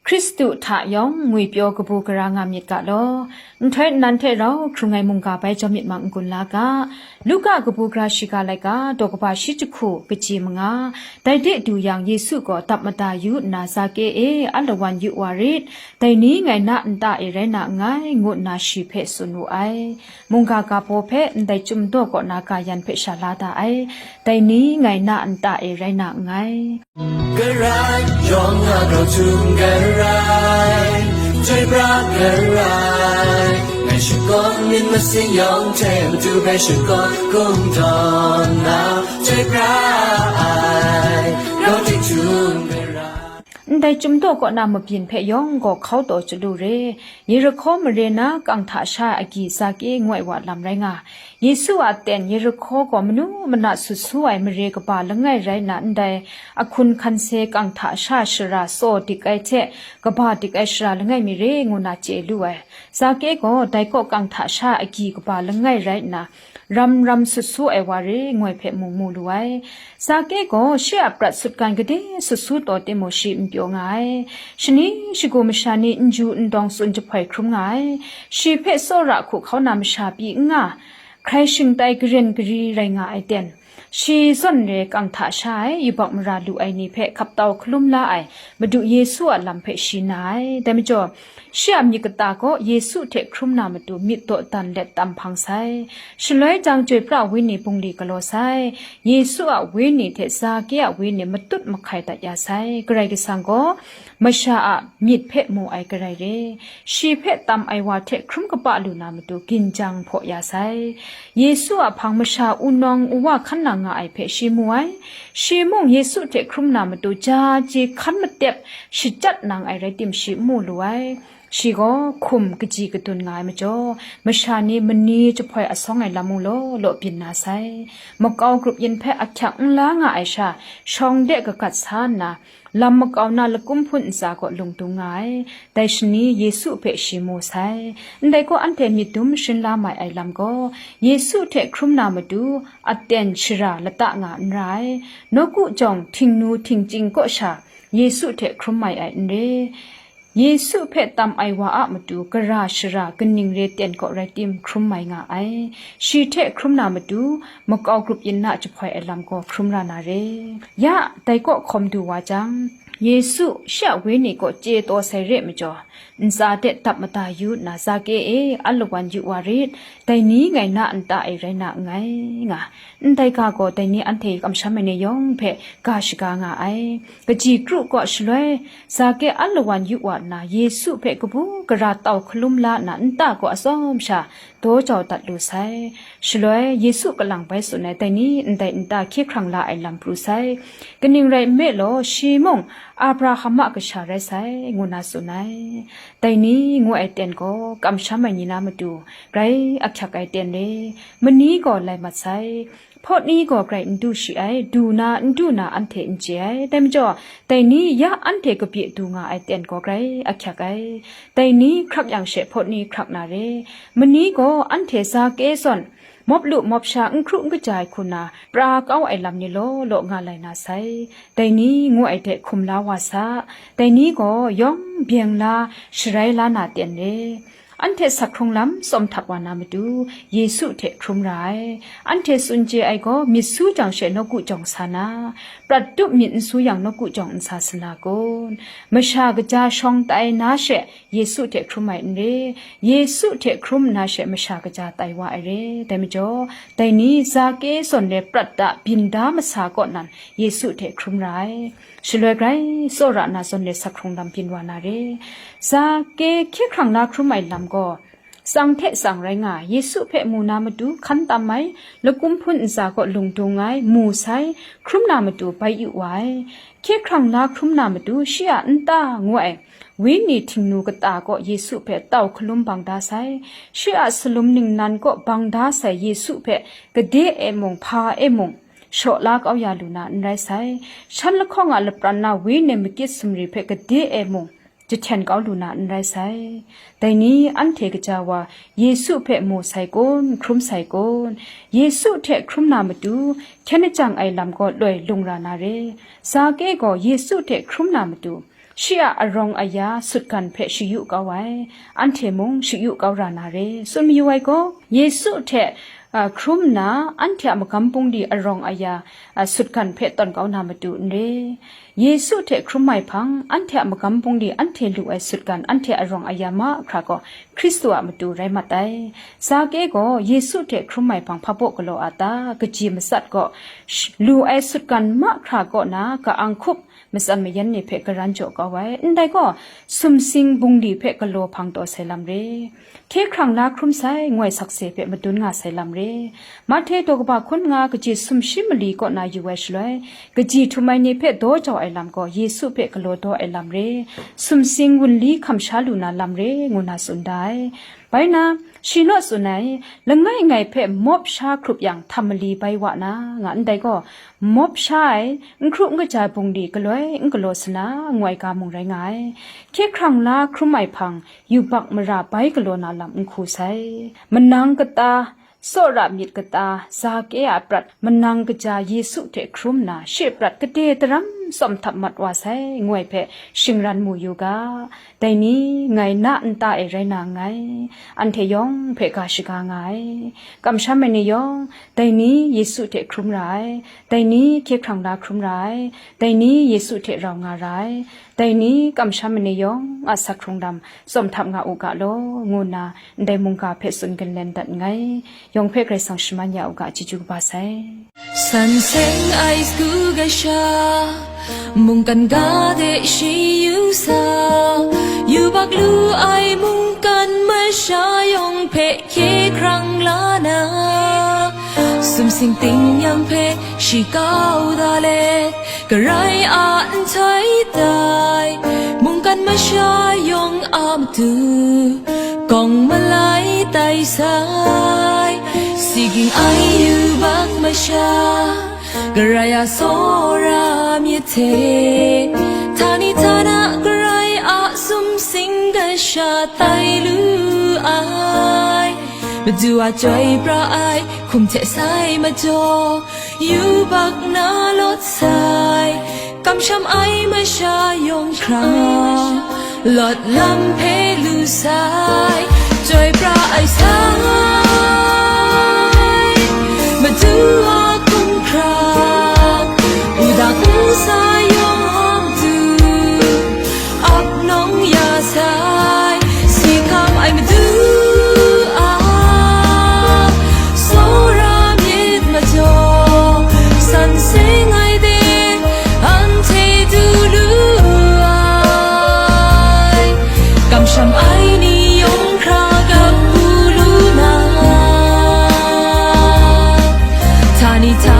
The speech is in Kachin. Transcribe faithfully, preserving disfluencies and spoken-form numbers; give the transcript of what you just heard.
Hkristu hta yawng ngwipyaw kabu gara nga myit ga law. Nhtoi nnan hte rau hkrung ai mungga bai jawm myit mang n-gun la ga. Luka kabu gara shiga laika daw kaba shi jahku kaji manga. Dai de du yang Yesu gaw dap mada yu nna, Zake e, alawan yu wa rit, dai ni ngai na nta e rai na nngai, ngu nna shi hpe tsun wu ai. Mungga ga baw hpe ndai chyum daw kaw na ga yan hpe sha la da ai. Dai ni ngai na nta e rai na nngai. Karai, yawng a grau htum karai, chyoi pra karai, ngai shakawn myit masin yawng hte matu bai shakawn kungdawn na, chyoi pra ai, grau ting htum karai. Ndai chyum daw kaw na mabyin hpe yawng gaw hkau taw chyalu re, Yerihko mare na kang hta sha ai agyi Zake ngu ai wa lam rai nga. Yesu a ten Yerihko gaw manu mana sut su ai mare kaba langai rai nna, ndai ahkun hkan se kang hta sha shara tsaw dik ai hte kaba dik ai shara langai mi re ngu na chye lu ai. Zake gaw dai kaw kang hta sha agyi kaba langai rai nna, ram ram sut su ai wa re ngu ai hpe mung mu lu ai. Zake gaw shi a prat sutgan gade sut su taw timung shi n pyaw nga ai. Shani shagu masha ni n ju n dawng tsun jahpoi hkrum nga ai. Shi hpe tsawra hku hkau na masha pyi n nga, hkrai shingtai garen gari rai nga ai ten, shi zawn re kang hta sha ai yubak mara lu ai ni hpe hkap tau hkalum la ai Madu Yesu a lam hpe shi na ai. Dai majaw, shi a myit kata gaw Yesu hte hkrum na matu myit dawdan let tam hpang sai. Shaloi jang, chyoi pra Wenyi bungli galaw sai. Yesu a wenyi hte Zake a wenyi matut mahkai dat ya sai. Karai Kasang gaw masha a myit hpe mu ai karai re. Shi hpe tam ai wa hte hkrum kaba lu na matu ginjang hpaw ya sai. Yesu a hpang masha wunawng uwa hkan nang nga ai hpe shi mu ai. Shi mung Yesu hte hkrum na matu ja chye hkan matep shachyat nang ai rai tim shi n mu lu ai. Shi gaw hkum kaji kadun nga ai majaw, masha ni mani jahpoi asawng ai lam mung law law byin na sai. Makau grup yin hpe ahkyak n la nga ai sha, shawng de kagat sa nna, lam makau na lakum hpun ntsa kaw lung dung nga ai. Dai shani Yesu hpe shi mu sai. Ndai gaw anhte myit dum sharin la mai ai lam gaw, Yesu hte hkrum na matu aten shara lata nga n ra ai. Nawku jawng htingnu htingchying kaw sha Yesu hte hkrum mai ai n re. Yesu hpe tam ai wa a matu gara shara kaning re ten kaw rai tim hkrum mai nga ai. Shi hte hkrum na matu makau grup yin na jahpoi ai lam gaw hkrum ra na re. Ya, dai kaw hkawm du wa jang, Yesu shi a wenyi kaw chye taw sai re majaw, ntsa de dap mada yu nna, Zake e, alawan yu wa rit, dai ni ngai na nta e rai na nngai, nga. Ndai ga gaw dai ni anhte kamsham ai ni yawng hpe ga shaga nga ai. Kaji kru kaw shaloi, Zake alawan yu wa nna, Yesu hpe kabu gara tau hkalum la nna, nta kaw atsawm sha daw jau dat lu sai. Shaloi, Yesu kalang bai tsun ai dai ni ndai nta hkye hkrang la ai lam pru sai. Kaning rai nme law, shi mung Abraham a kasha rai sai, ngu na tsun ai. Dai ni ngu ai ten gaw kamsham ai ni na matu grai ahkyak ai ten re. Mani gaw lai mat sai. Hpawt ni gaw grai n du shi ai, du na, n du na anhte n chye ai. Dai majaw, dai ni ya anhte kabye du nga ai ten gaw grai ahkyak ai. Dai ni hkrak yang she hpawt ni hkrak na re. Mani gaw anhte Zake zawn, mawp lu mawp sha n hkru n kaja ai hku na, pra kau ai lam ni law law nga lai na sai. Dai ni ngu ai de hkum la wa sa. Dai ni gaw yawng byeng la, sharai la na ten re. Anhte sak hkrung lam tsawm htap wa na matu, Yesu hte hkrum ra ai. Anhte tsun chye ai gaw, myit su jang she nawku jawng sa na, prat tup myit n su yang nawku jawng n sa sa na kun? Masha kaja shawng tai na she Yesu hte hkrum ai n re, Yesu hte hkrum nna she masha kaja tai wa ai re. Dai majaw, dai ni Zake zawn le prat da byin da masa kaw nan, Yesu hte hkrum ra ai. Shaloi grai tsawra na zawn le sak hkrung lam byin wa na re. Zake hkye hkrang la hkrum ai lam gaw, tsang hte tsang rai nga, Yesu hpe mu na matu hkan tam ai, lakum hpun ntsa kaw lung dung ai, mu sai, hkrum na matu bai yu wa ai. Hkye hkrang la hkrum na matu shi a nta ngu ai, wenyi htingnu kata kaw Yesu hpe tau hkalum bang da sai, shi a salum ningnan kaw bang da sai Yesu hpe gade e mung, hpa e mung, shaw la kau ya lu na n rai sai. Shan lahkawng a lapran na wenyi makit sumri hpe gade e mung, jahten kau lu na n rai sai. Dai ni anhte kaja wa Yesu hpe mu sai kun, hkrum sai kun? Yesu hte hkrum na matu, hkyen ajang ai lam gaw loi lung ra na re. Zake gaw Yesu hte hkrum na matu, shi a arawng aya sutgan hpe shayu kau ai, anhte mung shayu kau ra na re, tsun mayu ai gaw, Yesu hte, a, hkrum nna, anhte a magam bungli arawng aya, a, sutgan hpe tawn kau na matu n re. Yesu hte hkrum ai hpang, anhte a magam bungli anhte lu ai sutgan, anhte arawng aya mahkra gaw, Hkristu a matu rai mat ai. Zake gaw Yesu hte hkrum ai hpang hpa baw galaw a ta? Kaji matsat gaw, sh-, lu ai sutgan mahkra kaw na ka-ang hkup, matsan mayan ni hpe karan jaw kau ai, ndai gaw, sumsing bungli hpe galaw hpang taw sai lam re, hkye hkrang la hkrum sai, ngoi sakse hpe madun nga sai lam re. Mahte daw kaba hkun nga kaji sumshi mali kaw na yu ai shaloi, kaji htum ai ni hpe daw jau ai lam gaw, Yesu hpe galaw daw ai lam re, sumsing wunli hkam sha lu na lam re, ngu na tsun da ai. Bai na, shi naw tsun ai, langai ngai hpe mawp sha hkrup yang, htam mali bai wa na, nga ndai gaw, mawp sha ai, n hkru n kaja ai bungli galoi n galaw sa na, ngu ai ga mung rai nga ai. Hkye hkrang la hkrum ai hpang, yubak mara bai galaw na lam n hku sai. Manang kata, tsawra myit kata, Zake a prat, manang kaja Yesu hte hkrum nna, shi prat gade daram tsawm htap mat wa sai, ngu ai hpe shingran mu yu ga. Dai ni ngai na nta e rai na nngai, anhte yawng hpe ga shaga nga ai. Kamsham ai ni yawng, dai ni Yesu hte hkrum ra ai, dai ni hkye hkrang la hkrum ra ai, dai ni Yesu hte rau nga ra ai, dai ni kamsham ai ni yawng a sak hkrung lam tsawm htap nga u ga law, ngu nna ndai mungga hpe tsun ginlen dat nngai. Yawng hpe Karai Kasang shaman ya u ga, chyeju kaba sai. San seng ai sagu ga sha, mungkan ga de shi yu sa, yubak lu ai mungkan masha yawng hpe hkye hkrang la na, sumsing ting yang hpe shi kau da let, Karai a nhtoi tai, mungkan masha yawng a matu, kawng malai tai sai, si ging ai yubak masha, Karai a tsawra myit hte, htani htana Karai a sumsing ga sha tai lu ai. Madu a chyoi pra ai hkum hte sai majaw, yubak na lawt sai, kamsham ai masha yawng hkra, lawt lam hpe lu sai, chyoi pra ai sai. Madu a hkum hkra, wudang nsa yawng hawng du, ap nawng ya sai, si hkam ai Madu a, tsawra myit majaw, san seng ai de, anhte du lu ai, kamsham ai ni yawng hkra gap u lu na, htani hta